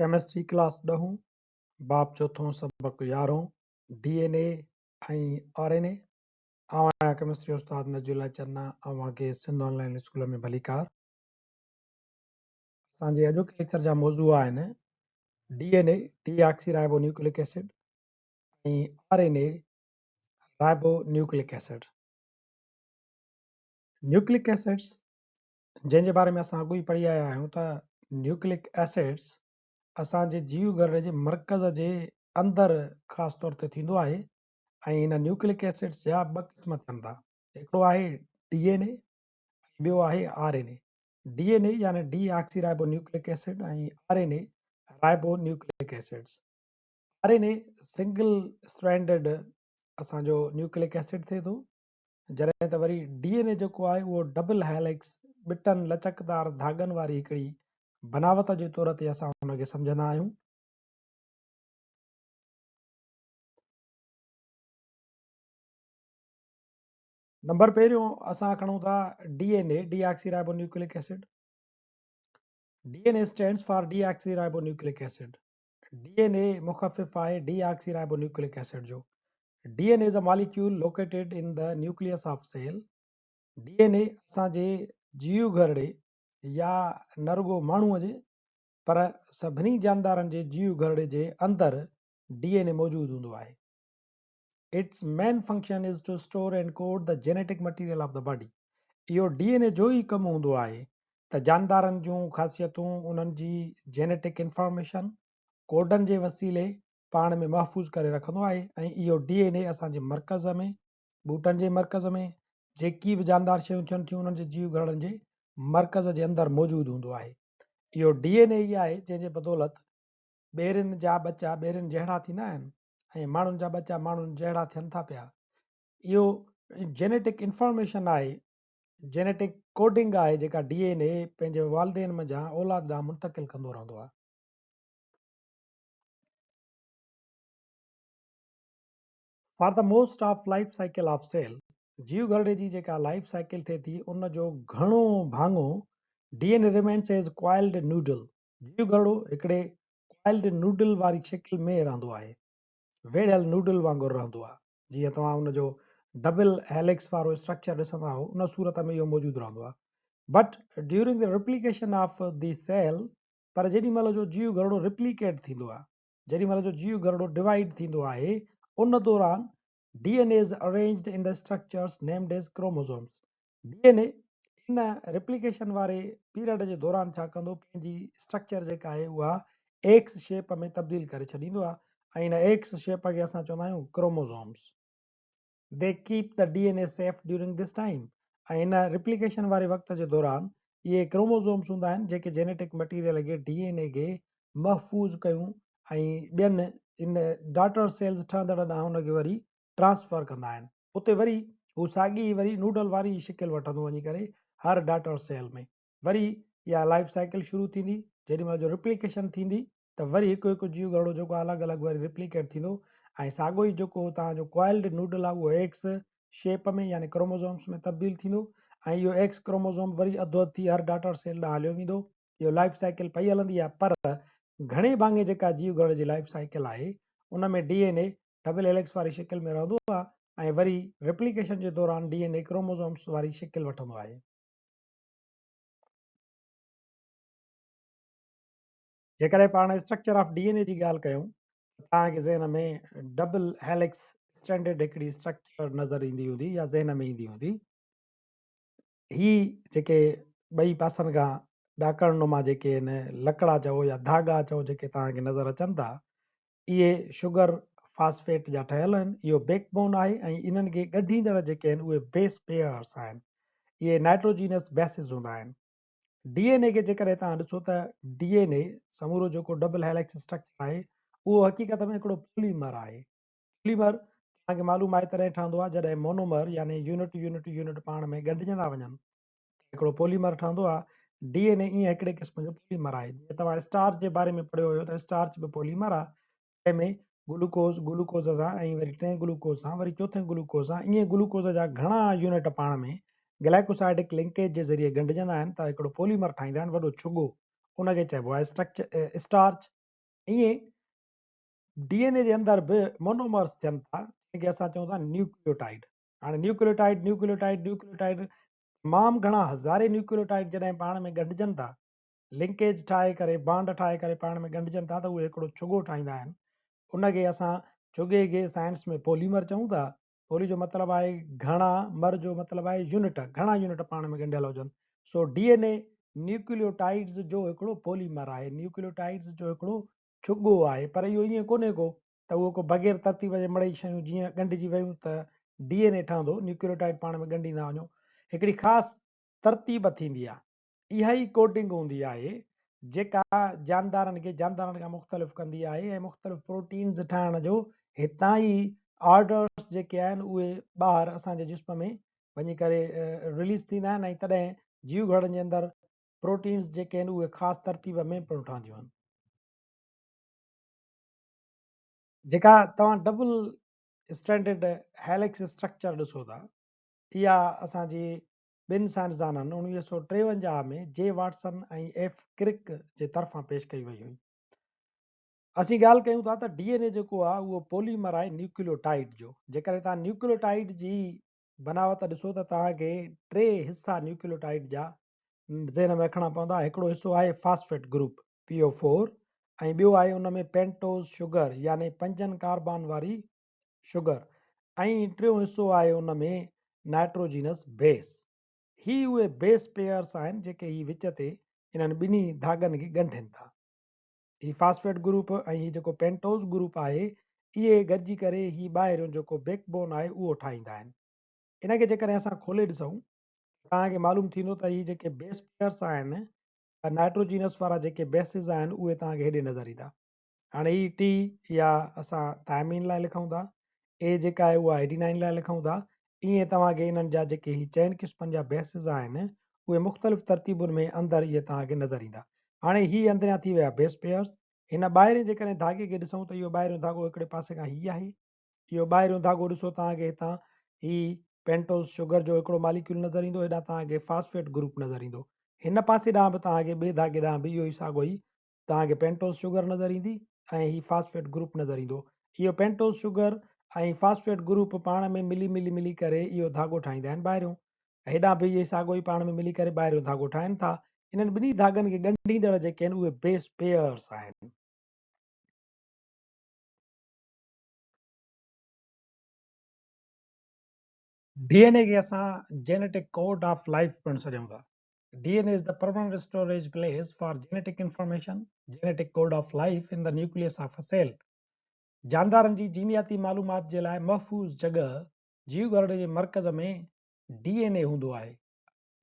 Chemistry class ڏهون، باب چوٿون، سبق يارهون، ڊي اين اي ۽ آر اين اي. آئون آهيان ڪيمسٽري استاد نجي الله چنا، اوهان کي سنڌ آن لائين اسڪول ۾ ڀليڪار. اسان جي اڄوڪي ليڪچر جا موضوع آهن D N A, deoxyribonucleic acid, ۽ R N A, ribonucleic acid. Nucleic acids جنهن جي باري ۾ اسان اڳ ئي پڙهي آيا آهيون ته نيوڪلڪ ايسڊس اسان جي جيو گهرڙي جي مرڪز جي اندر خاص طور تي ٿيندو آهي ۽ هن نيوڪلڪ ايسڊس جا ٻه قسم ٿين ٿا، هڪڙو آهي ڊي اين اي ۽ ٻيو آهي R N A. D N اي يعني D آڪسي رائبو nucleic acid ۽ R N A ribonucleic acids. R N A single stranded اسان جو نيوڪلڪ ايسڊ ٿئي ٿو، جڏهن ته وري ڊي اين اي جيڪو آهي اهو ڊبل هيلڪس، ٻٽن لچڪدار ڌاڳن واري هڪڙي بناوت جي طور تي اسان ان کي سمجهندا آهيون. نمبر پهريون اسان کڻون ٿا D N A, deoxyribonucleic acid. D N A stands for deoxyribonucleic acid. D N A مخفف آهي ڊي آڪسي رائبو نيوڪليڪ ايسڊ جو. D N A is a molecule located in the nucleus of cell. D N A اسان جي جيو گهرڙي يا نه رڳو ماڻهوء جي پر سڀني جاندارن جي جيو گهرڙي جي اندر ڊي اين اي موجود هوندو آهي. Its main function is to store and code the genetic material of the body. اهو ڊي اين اي جو ئي ڪم هوندو آهي ته جاندارن جون خاصيتون انهن جي جينيٽڪ انفارميشن ڪوڊن جي وسيلي پاڻ ۾ محفوظ ڪري رکندو آهي ۽ اهو ڊي اين اي اسان جي مرڪز ۾، ٻوٽن جي مرڪز ۾، جيڪي به جاندار شيون ٿين ٿيون انهن جي جيو گهرڙن جي مرڪز جي اندر موجود هوندو آهي. اهو ڊي اين اي ئي آهي جنهن جي بدولت ٻيرين جا ٻچا ٻيرين جهڙا ٿيندا آهن ۽ ماڻهن جا ٻچا ماڻهن جهڙا ٿين ٿا پيا. اهو جينيٽڪ انفارميشن آهي، جينيٽڪ ڪوڊنگ آهي جيڪا ڊي اين اي پنهنجي والدين منجهان اولاد ڏانهن منتقل ڪندو رهندو آهي. For the most of life cycle of cell, جيو گهرڙي جي جيڪا لائيف سائيڪل ٿئي ٿي ان جو گهڻو ڀاڱو D N A remains as coiled noodle, جيو گهرڙو هڪڙي ڪوائلڊ نوڊل واري شڪل ۾ رهندو آهي، ويڙهيل نوڊل وانگر رهندو آهي، جيئن توهان ان جو ڊبل هيلڪس وارو اسٽرڪچر ڏسندا آهيو ان صورت ۾ اهو موجود رهندو آهي. But during the replication of the cell, پر جيڏي مهل جو جيو گهرڙو ريپليڪيٽ ٿيندو آهي، جيڏي مهل جو جيو گهرڙو ڊوائيڊ ٿيندو آهي، ان دوران D N A is arranged in the structures named as chromosomes. D N A in replication واري پيريڊ جي دوران ڇا ڪندو پنهنجي اسٽرڪچر جيڪا آهي اها ايڪس شيپ ۾ تبديل ڪري ڇڏيندو آهي ۽ ان ايڪس شيپ کي اسان چوندا آهيون chromosomes. They keep the D N A safe during this time ۽ in replication واري وقت جي دوران اهي ڪروموزومز هوندا آهن جيڪي جينيٽڪ مٽيريل کي ڊي اين اي کي محفوظ ڪيون ۽ ٻين ان ڊاٽر سيلز ٺهندڙ ڏانهن ان کي وري ٽرانسفر ڪندا آهن. اتي وري هو ساڳي ئي وري نوڊل واري ئي شڪل وٺندو وڃي ڪري هر ڊاٽر سيل ۾ وري اها لائيف سائيڪل شروع ٿيندي جيڏي مهل جو ريپليڪيشن ٿيندي ته وري هڪ هڪ جيو گهرڙو جيڪو الڳ الڳ وري ريپليڪيٽ ٿيندو ۽ ساڳو ئي جيڪو توهان جو ڪوائلڊ نوڊل آهي اهو ايڪس شيپ ۾ يعني ڪروموزومس ۾ تبديل ٿيندو ۽ اهو ايڪس ڪروموزوم وري اڌو اڌ ٿي هر ڊاٽر سيل ڏانهن هليو ويندو. اهو لائيف سائيڪل پئي هلندي آهي پر گهڻي ڀاڱي جيڪا جيو گهرڙي جي لائيف سائيڪل آهي ان ۾ D N A double helix واري شڪل ۾ رهندو آهي ۽ وري ريپليڪيشن جي دوران ڊي اين اي ڪروموزومز واري شڪل وٺندو آهي. جيڪڏهن پاڻ اسٽرڪچر آف ڊي اين اي جي ڳالهه ڪيون ته توهان کي ذهن ۾ ڊبل هيلڪس اسٽرينڊڊ هڪڙي اسٽرڪچر نظر ايندي هوندي يا ذهن ۾ ايندي هوندي. هي جيڪي ٻئي پاسن کان ڏاڪڻ نما جيڪي آهن لڪڙا چئو يا ڌاڳا چئو جيڪي توهان کي نظر اچن ٿا اهي شگر فاسفيٽ جا ٺهيل آهن. اهو بيڪ بون آهي ۽ انهن کي ڳنڍيندڙ جيڪي آهن اهي بيس پيئرس آهن. اهي نائٽروجينس بيسز هوندا آهن. ڊي اين اي کي جيڪڏهن توهان ڏسو ته ڊي اين اي سمورو جيڪو ڊبل هيلڪس اسٽرڪچر آهي اهو حقيقت ۾ هڪڙو پوليمر آهي. پوليمر توهان کي معلوم آهي تڏهن ٺهندو آهي جڏهن مونومر يعني يونٽ يونٽ يونٽ پاڻ ۾ ڳنڍجندا وڃن ته هڪڙو پوليمر ٺهندو آهي. ڊي اين اي ائين هڪڙي قسم جو پوليمر آهي. جيئن توهان اسٽارچ جي باري ۾ پڙهيو هيو ته اسٽارچ به پوليمر آهي جنهن ۾ گلوڪوز گلوڪوز سان ۽ وري ٽئين گلوڪوز سان وري چوٿين گلوڪوز سان ائين گلوڪوز جا گهڻا يونٽ پاڻ ۾ گلائڪوسائڊڪ لنڪيج جي ذريعي ڳنڍجندا آهن ته هڪڙو پوليمر ٺاهيندا آهن وڏو ڇڳو ان کي چئبو آهي اسٽارچ. ائين ڊي اين اي جي اندر به مونومرس ٿين ٿا جن کي اسان چئون ٿا نيوڪليوٽائيڊ. هاڻي نيوڪليوٽائيڊ، نيوڪليوٽائيڊ، نيوڪليوٽائيڊ تمام گهڻا هزارين نيوڪليوٽائيڊ جڏهن پاڻ ۾ ڳنڍجن ٿا، لنڪيج ٺاهي ڪري، بانڊ ٺاهي ڪري پاڻ ۾ ڳنڍجن ٿا ته اهي هڪڙو ڇڳو ٺاهيندا آهن. ان کي اسان ڇڳي کي سائنس ۾ پوليمر چئون ٿا. پولي جو مطلب آهي گهڻا، مر جو مطلب آهي يونٽ، گهڻا يونٽ پاڻ ۾ ڳنڍيل هجن. سو ڊي اين اي نيوڪليوٽائيڊز جو هڪڙو پوليمر آهي، نيوڪليوٽائيڊز جو هڪڙو ڇڳو آهي، پر اهو ائين ڪونهي ڪو ته اهو ڪو بغير ترتيب جي مڙئي شيون جيئن ڳنڍجي ويون ته ڊي اين اي ٺهندو، نيوڪليوٽائيڊ پاڻ ۾ ڳنڍيندا وڃو، هڪڙي خاص ترتيب ٿيندي آهي. اها ئي ڪوڊنگ هوندي آهي جيڪا جاندارن کي جاندارن کان مختلف ڪندي آهي ۽ مختلف پروٽينز ٺاهڻ جو هتان ئي آرڊرز جيڪي آهن اهي ٻاهر اسان جي جسم ۾ وڃي ڪري رليز ٿيندا آهن ۽ تڏهن جيو گهرڙن جي اندر پروٽينز جيڪي آهن اهي خاص ترتيب ۾ پڻ ٺهنديون آهن. جيڪا توهان ڊبل اسٽرينڊڊ هيلڪس اسٽرڪچر ڏسو ٿا اها اسان جي ٻن سائنسدانن 1953 ۾ جي واٽسن ۽ ايف ڪرڪ جي طرفان پيش ڪئي وئي هئي. اسين ڳالهه ڪيون ٿا ته ڊي اين اي جيڪو آهي اهو پوليمر آهي نيوڪليوٽائيڊ جو. جيڪڏهن توهان نيوڪليوٽائيڊ جي بناوت ڏسو ته توهان کي ٽي حصا نيوڪليوٽائيڊ جا ذهن ۾ رکڻا پوندا. هڪڙو حصو آهي فاسفيٽ گروپ، PO4، ۽ ٻيو آهي ان ۾ پينٽوز شگر يعني پنجن ڪاربان واري شگر ۽ ٽيون حصو آهي ان ۾ نائٽروجينس بيس. هي اهي بيس پيئرس آهن جيڪي هي وچ تي انهن ٻنهي ڌاڳن کي ڳنڍين ٿا. هي فاسفيٽ گروپ ۽ هي جيڪو پينٽوز گروپ آهي اهي گڏجي ڪري هي ٻاهريون جيڪو بيڪ بون آهي اهو ٺاهيندا آهن. ان کي جيڪڏهن اسان کولي ڏسون ته توهان کي معلوم ٿيندو ته هي جيڪي بيس پيئرس آهن نائٽروجينس وارا جيڪي بيسز آهن اهي توهان کي هيڏي نظر ايندا. هاڻي هي ٽي يا اسان ٿائمين لاء لکون ٿا، اي جيڪا آهي اها ايڊينائن لاء لکون ٿا، ائين توهان کي انهن جا جيڪي هي چئن قسمن جا بيسز آهن اهي مختلف ترتيبن ۾ اندر اهي توهان کي نظر ايندا. هاڻي هي اندريان ٿي ويا بيس پيئرز. هن ٻاهرين جيڪڏهن ڌاڳي کي ڏسون ته اهو ٻاهريون ڌاڳو هڪڙي پاسي کان هي آهي. اهو ٻاهريون ڌاڳو ڏسو توهان کي هتان هي پينٽوز شگر جو هڪڙو ماليڪيول نظر ايندو، هيڏانهن توهان کي فاسفيٽ گروپ نظر ايندو. هن پاسي ڏانهن به توهان کي ٻئي ڌاڳي ڏانهن به اهو ئي ساڳيو ئي توهان کي پينٽوز شگر نظر ايندي ۽ هي فاسفيٽ گروپ نظر ايندو. اهو پينٽوز شگر ۽ فاسفيٽ گروپ پاڻ ۾ ملي ملي ملي ڪري اهو ڌاڳو ٺاهيندا آهن ٻاهريون. هيڏانهن به اهي ساڳو ئي پاڻ ۾ ملي ڪري ٻاهريون ڌاڳو ٺاهين ٿا. انهن ٻنهي ڌاڳن کي ڳنڍيندڙ جيڪي آهن اهي بيس پيئرس آهن. ڊي اين اي کي اسان جينيٽڪ ڪوڊ آف لائيف پڻ سڏيون ٿا. DNA is the permanent storage place for genetic information, genetic code of life in the nucleus of a cell. جاندارن جي جينياتي معلومات جي لاء محفوظ جڳهه جيوگهرڙي جي مرڪز ۾ ڊي اين اي هوندو آهي.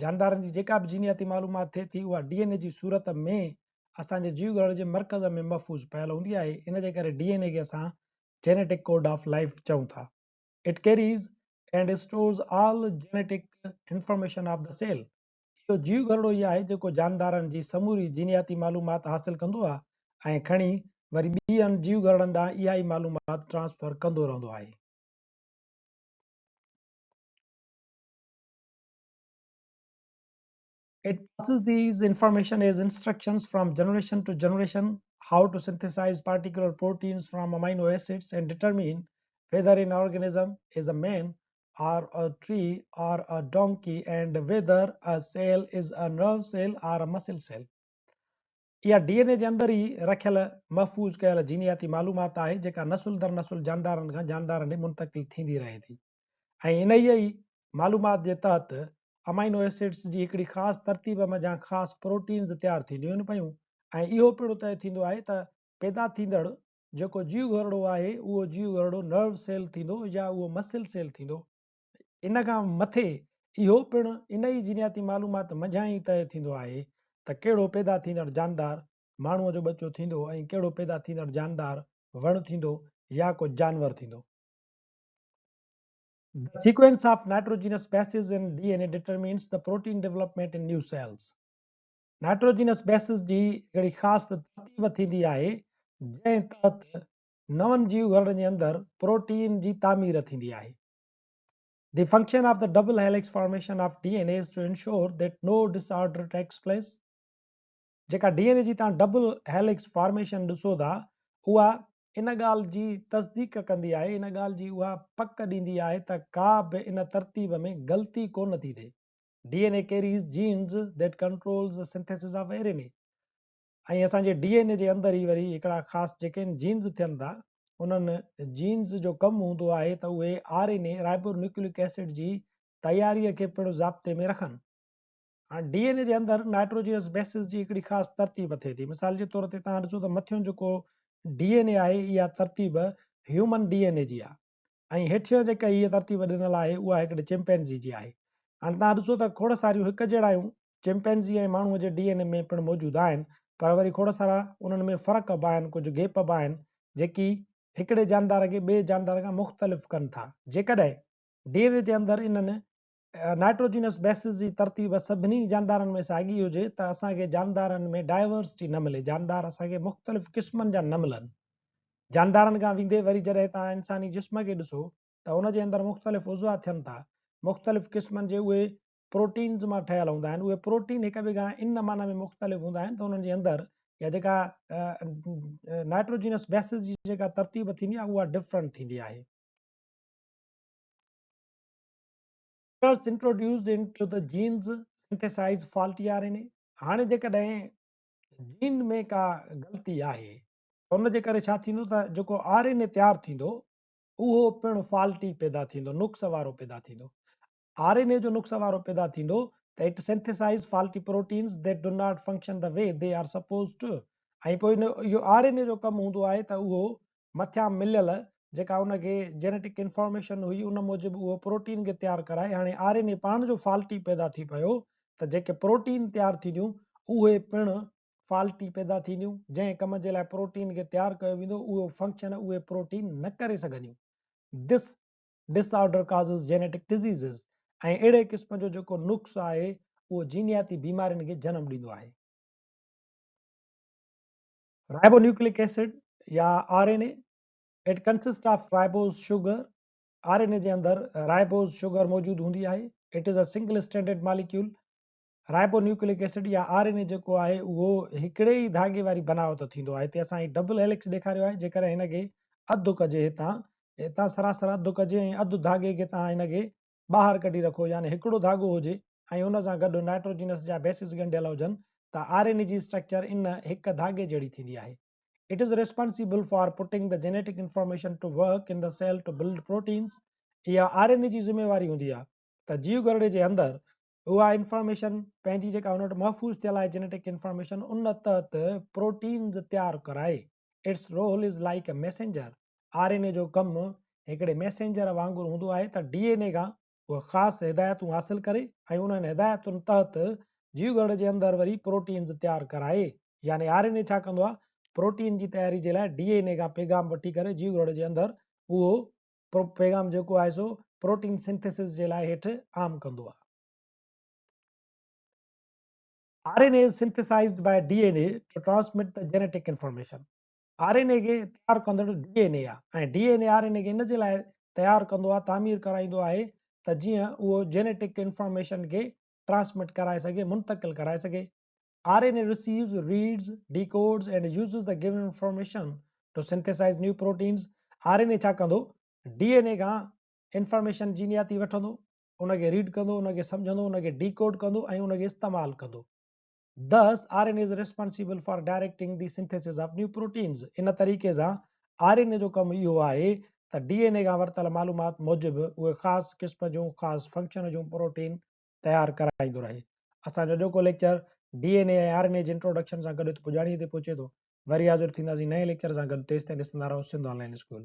جاندارن جي جيڪا به جينياتي معلومات ٿئي ٿي اها ڊي اين اي جي صورت ۾ اسان جي جيوگهرڙي جي مرڪز ۾ محفوظ پيل هوندي آهي. ان جي ڪري ڊي اين اي کي اسان جينيٽڪ ڪوڊ آف لائف چئون ٿا. It carries and stores all genetic information of the cell. اهو جيو گهرڙو ئي آهي جيڪو جاندارن جي سموري جينياتي معلومات حاصل ڪندو آهي ۽ کڻي وري ٻين جيو گهرڙن ڏانهن اها ئي معلومات ٽرانسفر ڪندو رهندو آهي. It passes these information as instructions from generation to generation how to synthesize particular proteins from amino acids and determine whether an organism is a man or a tree or a donkey and whether a cell is a nerve cell or a muscle cell. اها D N اي جي اندر ئي رکيل محفوظ ڪيل جينياتي معلومات آهي جيڪا نسل در نسل جاندارن کان جاندارن ڏي منتقل ٿيندي رهي ٿي. ۽ انهيء ئي معلومات جي تحت امائنو ايسڊس جي هڪڙي خاص ترتيب منجهان خاص پروٽينز تيار ٿينديون پيون ۽ اهو پڻ طئي ٿيندو آهي ته پيدا ٿيندڙ جيڪو جيوگهرڙو آهي اهو جيوگهرڙو نرو سيل ٿيندو يا اهو مسل سيل ٿيندو. ان کان مٿي اهو پڻ انهيء جينياتي معلومات منجهان ئي طئي ٿيندو آهي ته ڪهڙو پيدا ٿيندڙ جاندار ماڻهوء جو ٻچو ٿيندو ۽ ڪهڙو پيدا ٿيندڙ جاندار وڻ ٿيندو يا ڪو جانور ٿيندو. The sequence of nitrogenous bases in DNA determines the protein development in new cells. Nitrogenous bases جي هڪڙي خاص ترتيب ٿيندي آهي جنهن تحت نون جيوگهرڙن جي اندر پروٽين جي تعمير ٿيندي آهي. The function of the double helix formation of DNA is to ensure that no disorder takes place. جيڪا ڊي اين اي جي تان ڊبل هيلڪس فارميشن ڏسو ٿا اها ان ڳالهه جي تصديق ڪندي آهي، ان ڳالهه جي اها پڪ ڏيندي آهي ته ڪا به ان ترتيب ۾ غلطي ڪو نه ٿي ٿئي. D N A carries genes that controls the synthesis of R N A ۽ اسان جي ڊي اين اي جي اندر ئي وري هڪڙا خاص جيڪي جينز ٿين ٿا انهن جينز جو ڪم هوندو آهي ته اهي R N A ribonucleic acid جي تياري کي پڻ ضابطي ۾ رکن. هاڻ ڊي اين اي جي اندر نائٽروجنس بيسز جي هڪڙي خاص ترتيب ٿئي ٿي. مثال جي طور تي توهان ڏسو ته مٿيون جيڪو ڊي اين اي آهي اها ترتيب هيومن ڊي اين اي جي آهي. ۽ هيٺيان جيڪا هيء ترتيب ڏنل آهي اها هڪڙي چمپينزي جي آهي. هاڻي توهان ڏسو ته کوڙ ساريون هڪ جهڙايون چمپينزي ۽ ماڻهوء جي ڊي اين اي ۾ پڻ موجود آهن پر وري کوڙ سارا انهن ۾ فرق به آهن ڪجهه گيپ به آهن جيڪي هڪڙي جاندار کي ٻئي جاندار کان مختلف ڪن ٿا. جيڪڏهن ڊي اين اي جي اندر انهن نائٽروجينس بيسز جي ترتيب سڀني جاندارن ۾ ساڳي هجي ته اسان کي جاندارن ۾ ڊائيورسٽي نه ملي، جاندار اسان کي مختلف قسمن جا نه ملن. جاندارن کان ويندي وري جڏهن توهان انساني جسم کي ڏسو ته ان جي اندر مختلف عضوا ٿين ٿا، مختلف قسمن جي اهي پروٽينز مان ٺهيل هوندا آهن، اهي پروٽين هڪ ٻئي کان ان معنيٰ ۾ مختلف هوندا آهن ته انهن جي اندر يا جيڪا نائٽروجينس بيسز جي جيڪا ترتيب ٿيندي آهي اها ڊفرنٽ ٿيندي آهي. Errors introduced into the genes synthesize faulty RNA هاڻي جيڪڏهن جين ۾ ڪا غلطي آهي ته ان جي ڪري ڇا ٿيندو ته جيڪو آر اين اي تيار ٿيندو اهو پڻ فالٽي پيدا ٿيندو نقص وارو پيدا ٿيندو آر اين اي جو نقص وارو پيدا ٿيندو ته it synthesize faulty proteins that do not function the way they are supposed to ۽ پوء اهو آر اين اي جو ڪم هوندو آهي ته اهو مٿيان مليل جيڪا ان کي جينيٽڪ انفارميشن هئي ان موجب اهو پروٽين کي تيار ڪرائي هاڻي آر اين اي پاڻ جو فالٽي پيدا ٿي پيو ته جيڪي پروٽين تيار ٿينديون اهي پڻ فالٽي پيدا ٿينديون جنهن ڪم جي لاء پروٽين کي تيار ڪيو ويندو اهو فنڪشن اهي پروٽين نه ڪري سگهنديون this disorder causes genetic diseases ۽ اهڙي قسم جو جيڪو نقص آهي اهو جينياتي بيمارين کي جنم ڏيندو آهي. رائبونيوڪليڪ ايسڊ يا R N A, It consists of ribose sugar، R N A جي اندر رائبوز شگر موجود هوندي آهي. It is a single stranded molecule، ribonucleic acid يا آر اين اي جيڪو آهي اهو هڪڙي ئي ڌاڳي واري بناوت ٿيندو آهي. هتي اسان هي ڊبل هيلڪس ڏيکاريو آهي جيڪڏهن هن کي اڌ ڪجي هتان هتان سراسر اڌ ڪجي ۽ اڌ ڌاڳي کي توهان هن کي ٻاهر ڪڍي رکو يعني هڪڙو ڌاڳو هجي ۽ ان سان گڏ نائٽروجينس جا بيسز ڳنڍيل هجن ته آر اين اي جي اسٽرڪچر ان هڪ ڌاڳي جهڙي ٿيندي آهي. It is responsible for putting the genetic information to work in the cell to build proteins اها آر اين اي جي ذميواري هوندي آهي ته جيو گهرڙي جي اندر اها انفارميشن پنهنجي جيڪا ان وٽ محفوظ ٿيل آهي جينيٽڪ انفارميشن ان تحت پروٽينز تيار ڪرائي. Its role is like a messenger R N A جو ڪم هڪڙي ميسينجر وانگر هوندو آهي ته ڊي اين اي کان اهي خاص هدايتون حاصل ڪري ۽ انهن هدايتن تحت جيوگهرڙي جي اندر وري پروٽينز تيار ڪرائي يعني آر اين اي ڇا ڪندو آهي پروٽين جي تياري جي لاء ڊي اين اي کان پيغام وٺي ڪري جيوگهرڙي جي اندر اهو پيغام جيڪو آهي سو پروٽين سنٿيسز جي لاء هيٺ عام ڪندو آهي. R N A is synthesized by D N A to transmit the genetic information. R N A کي تيار ڪندڙ ڊي اين اي آهي ۽ D N A R N A کي ان جي لاء تيار ڪندو آهي تعمير ڪرائيندو آهي ته جيئن اهو جينيٽڪ انفارميشن کي ٽرانسمٽ ڪرائي سگهي منتقل ڪرائي سگهي. R N A receives, reads, decodes and uses the given information to synthesize new proteins. R N A ڇا ڪندو ڊي اين اي کان انفارميشن جينياتي وٺندو ان کي ريڊ ڪندو، ان کي سمجهندو، ان کي ڊيڪوڊ ڪندو ۽ ان کي استعمال ڪندو. Thus, RNA is responsible for directing the synthesis of new proteins. ان طريقي سان RNA جو ڪم اهو آهي ته DNA کان ورتل معلومات موجب اهي خاص قسم جون خاص فنڪشن جون پروٽين تيار ڪرائيندو رهي. اسان جو اڄوڪو ليڪچر DNA ۽ RNA جي انٽروڊڪشن سان گڏ هت پڄاڻيء تي پهچي ٿو. وري حاضر ٿينداسين نئين ليڪچر سان گڏ تيستائين ڏسندا رهو سنڌ آن لائين اسڪول.